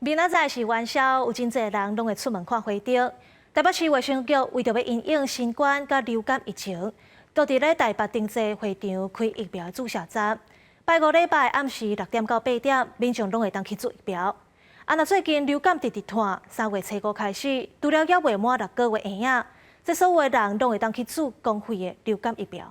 明仔載是元宵，有真濟人攏會出門看花燈。台北市衛生局為著欲因應新冠佮流感疫情，都佇咧台北登濟會場開疫苗注射站。拜五禮拜暗時6點到8點，民眾攏會當去注疫苗。啊，若最近流感直直湠，3月初五開始，除了猶未滿6個月嬰仔，這所有的人攏會當去注公費的流感疫苗。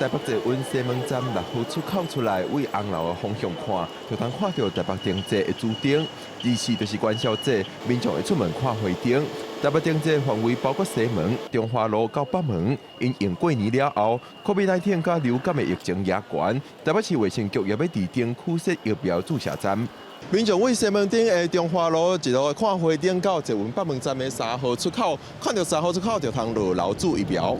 台北捷運西門站6號出口出來，對紅樓的方向看，就通看著台北燈節的主燈。24就是元宵節，民眾會出門看花燈。台北燈節範圍包括西門、中華路到北門。因應過年了後，COVID-19佮流感的疫情也懸，台北市衛生局也欲佇燈區設疫苗注射站。民眾對西門町的中華路一路看花燈到捷運北門站的三號出口，看著三號出口就通落樓注疫苗。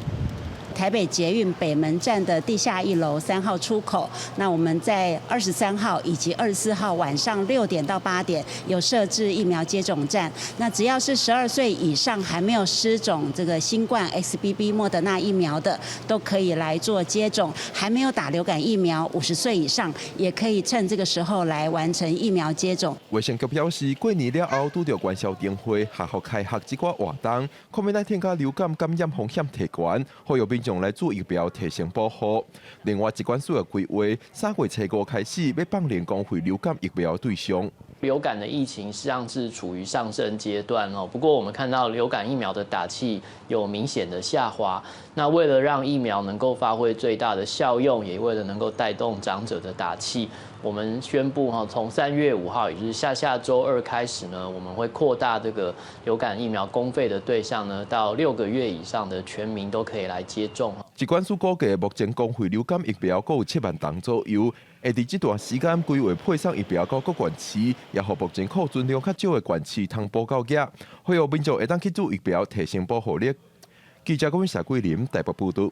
台北捷運北門站的地下一樓3號出口，那我們在23號以及24號晚上6點到8點有設置疫苗接種站。那只要是12歲以上還沒有施種這個新冠 XBB 莫德納疫苗的，都可以來做接種。還沒有打流感疫苗，50歲以上也可以趁這個時候來完成疫苗接種。衛生局表示，過年了後拄著元宵燈會、學校開學這寡活動，COVID-19佮流感感染風險提懸，呼籲民眾來注疫苗提升保護。另外，疾管署的規劃，3月初五開始欲放寬公費流感疫苗對象。流感的疫情實際上是處於上升階段哦，不過我們看到流感疫苗的打劑有明顯的下滑。那為了讓疫苗能夠發揮最大的效用，也為了能夠帶動長者的打劑，我們宣布哈，從3月5號，也就是下下週二開始呢，我們會擴大這個流感疫苗公費的對象呢，到6個月以上的全民都可以來接種。疾管署估計，目前公費流感疫苗閣有7萬筒左右，會佇這段時間規劃配送疫苗到各縣市，也予目前庫存量較少的縣市通補夠額，呼籲民眾會當去注疫苗，提升保護力。記者郭文霞桂林台北報道。